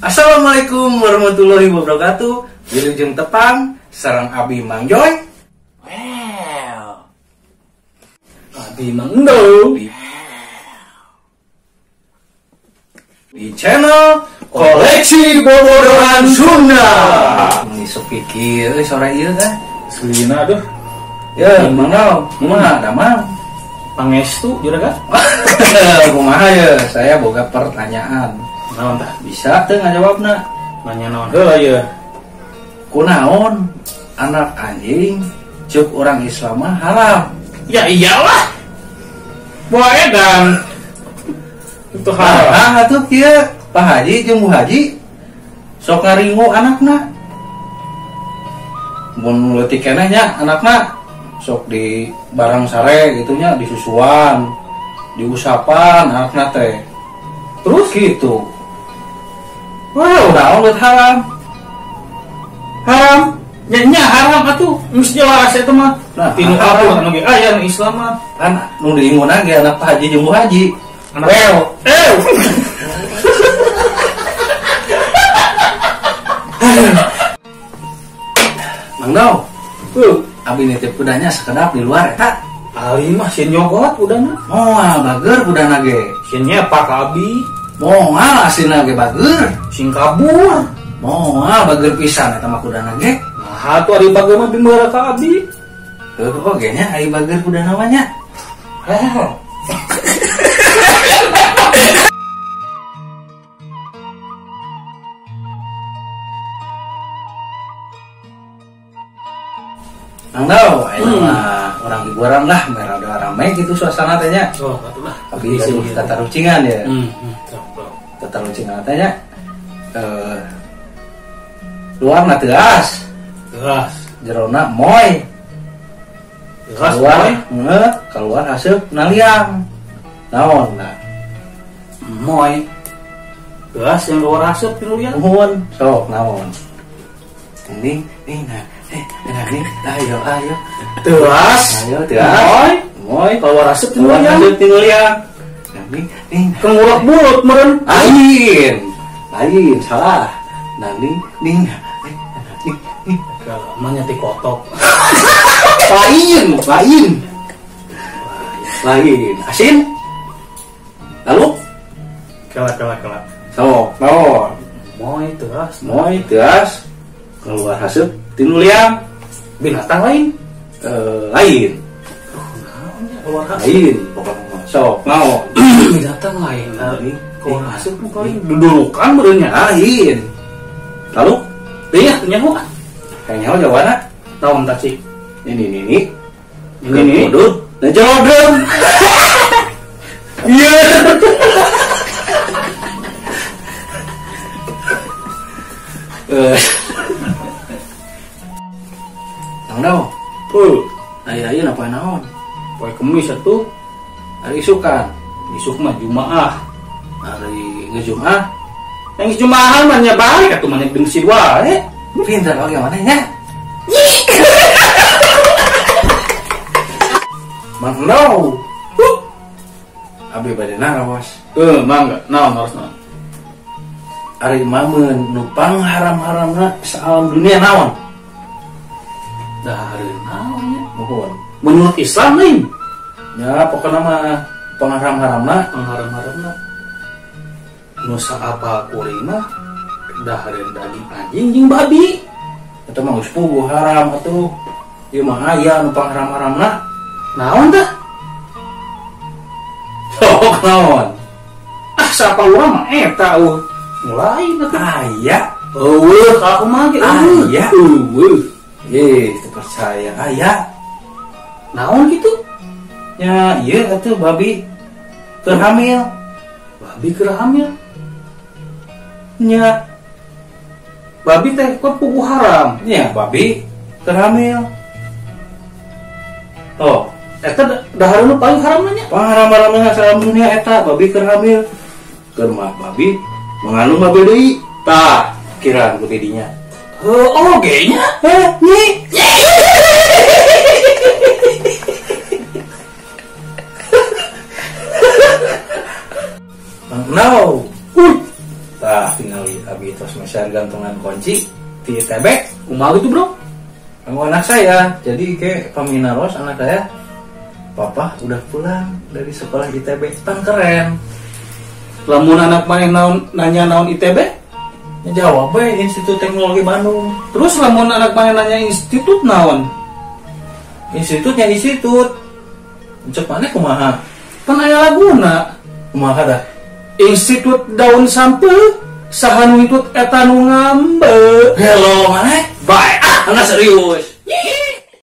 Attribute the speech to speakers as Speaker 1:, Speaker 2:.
Speaker 1: Assalamualaikum warahmatullahi wabarakatuh. Wilujeng tepang sareng Abi Mang Joy.
Speaker 2: Well. Abi Mang Endo.
Speaker 1: Di channel Koleksi Bobodohan Sunda. Ini pikir sore ieu kan.
Speaker 2: Selina aduh.
Speaker 1: Ya, mangga, kumaha damang?
Speaker 2: Pangestu juragan.
Speaker 1: Kumaha ya? Saya boga pertanyaan.
Speaker 2: Naon tah?
Speaker 1: Bisa teu ngajawabna?
Speaker 2: Nanya naon heula ieu?
Speaker 1: Kunaon anak anjing ceuk orang Islam mah haram?
Speaker 2: Ya iyalah. Boa edan. Itu haram.
Speaker 1: Nah, atuh kieu Pak Haji jeung Bu Haji sok ngaringu anakna. Mun leutik keneh nya anakna sok di barang sare gitu nya, disusuan, diusapan anakna teh. Terus gitu. Wow, naon geus haram?
Speaker 2: Haram. Nya haram atuh, geus jelas eta mah.
Speaker 1: Nah,
Speaker 2: tinu apa anu ge aya nu Islam mah.
Speaker 1: Kan nu diingunan ge anak Pak Haji jeung Bu Haji.
Speaker 2: Anak well.
Speaker 1: Mang Dau. Abi nitip kudanya sekedap di luar eta.
Speaker 2: Ali mah sieun nyogot kudana.
Speaker 1: Moal bager kudana ge.
Speaker 2: Sieun nyepak abi.
Speaker 1: Moal asina ge bager.
Speaker 2: Sing kabur.
Speaker 1: Moal bager pisan eta mah kudana ge.
Speaker 2: Nah, atuh ari bager mah bimbara ka abi.
Speaker 1: Heuh kok ge nya ari bager kudana mah nya.
Speaker 2: Heh.
Speaker 1: Mang Dau, ayo mah orang hiburan lah, merah rame gitu suasana teh nya.
Speaker 2: Oh, atulah.
Speaker 1: Abi gaduh tatarucingan ya. Tatarucingan teh nya. Luarna teuas.
Speaker 2: Teuas.
Speaker 1: Jerona moy.
Speaker 2: Teuas
Speaker 1: keluar, heuh, keluar haseup naliang. Naon nah?
Speaker 2: Moy. Teuas yang keluar haseup ti liang.
Speaker 1: Nuhun, sok naon. Ini nah. Ini, ayo, ayo.
Speaker 2: Teras,
Speaker 1: ayo, teras.
Speaker 2: Moy,
Speaker 1: moy.
Speaker 2: Keluar asap tinu liang.
Speaker 1: Tinu liang. Nani,
Speaker 2: kengurap mulut meren.
Speaker 1: Lain, lain, salah. Nani, ning, ning,
Speaker 2: namanya ti kotok.
Speaker 1: Lain, lain, lain. Asin. Lalu?
Speaker 2: Kelak, kelak, kelak.
Speaker 1: So, naon?
Speaker 2: Moy, teras,
Speaker 1: moy, teras. Keluar haseup tinu liang.
Speaker 2: Binatang lain?
Speaker 1: Lain.
Speaker 2: Keluar haseup.
Speaker 1: Lain pokoknya. Sok naon?
Speaker 2: Binatang lain. Keluar haseup nu paling dudulukan beureun nya.
Speaker 1: Lain. Lalu?
Speaker 2: Teu nyaho ah.
Speaker 1: Kayak nyaho jawabanna.
Speaker 2: Naon tah cik?
Speaker 1: Ini ini.
Speaker 2: Ini ini.
Speaker 1: Kudut, dan jodrem. Iya. Mang Dau. Aya-aya napa naon?
Speaker 2: Poe Kemis atuh.
Speaker 1: Hari isukan.
Speaker 2: Isuk mah Jumaah.
Speaker 1: Hari geus Jumaah.
Speaker 2: Yang Jumaahan mah nya balik atuh mah di masjid wae.
Speaker 1: Pinter oge maneh nya. Mang Dau. Abi bade naraos.
Speaker 2: Mangga. Naon harusna?
Speaker 1: Ari mameun nu pangharam-haramna saalam dunia naon?
Speaker 2: Dahareun naon nya?
Speaker 1: Nuhun.
Speaker 2: Menurut Islam lain.
Speaker 1: Ya pokokna mah pangharam-haramna,
Speaker 2: pangharam-haramna. Nu saapa kuring mah dahareun daging anjing jeung babi.
Speaker 1: Eta mah geus puguh haram atuh. Ieu mah aya nu pangharam-haramna.
Speaker 2: Naon tah?
Speaker 1: Sok naon?
Speaker 2: Ah saapa urang mah eta eueuh. Mulai atuh.
Speaker 1: Aya.
Speaker 2: Eueuh ka kumaha ge
Speaker 1: aya.
Speaker 2: Eueuh.
Speaker 1: Ih, teu percaya. Aya.
Speaker 2: Naon kitu?
Speaker 1: Nya, ieu atuh babi keur hamil.
Speaker 2: Babi keur hamil?
Speaker 1: Nya.
Speaker 2: Babi teh kok puguh haram.
Speaker 1: Nya, babi keur hamil. Oh,
Speaker 2: eta dahareun nu paling haram nya.
Speaker 1: Pangharam-haramna salam dunia eta babi keur hamil. Keur mah babi mengandung babi deui. Tah, kiraan ku tidinya.
Speaker 2: Heuh, oge nya.
Speaker 1: Heh, nyi. Mang Dau. Tah, Tinggali abi tos meser gantungan kunci di ITB.
Speaker 2: Kumaha gitu, Bro?
Speaker 1: Kanggo anak saya. Jadi kayak paminaros anak saya, "Papa udah pulang dari sekolah ITB." Pan keren.
Speaker 2: Lamun anak maneh naon nanya naon ITB?
Speaker 1: Ya, jawab we Institut Teknologi Bandung.
Speaker 2: Terus lamun anak maneh nanya institut naon?
Speaker 1: Institutnya institut. Cek maneh kumaha?
Speaker 2: Pan aya laguna.
Speaker 1: Kumaha dah?
Speaker 2: Institut daun sampeu, saha nu ngintut eta nu ngambek.
Speaker 1: Hello maneh.
Speaker 2: Bye.
Speaker 1: Ah, anak serius.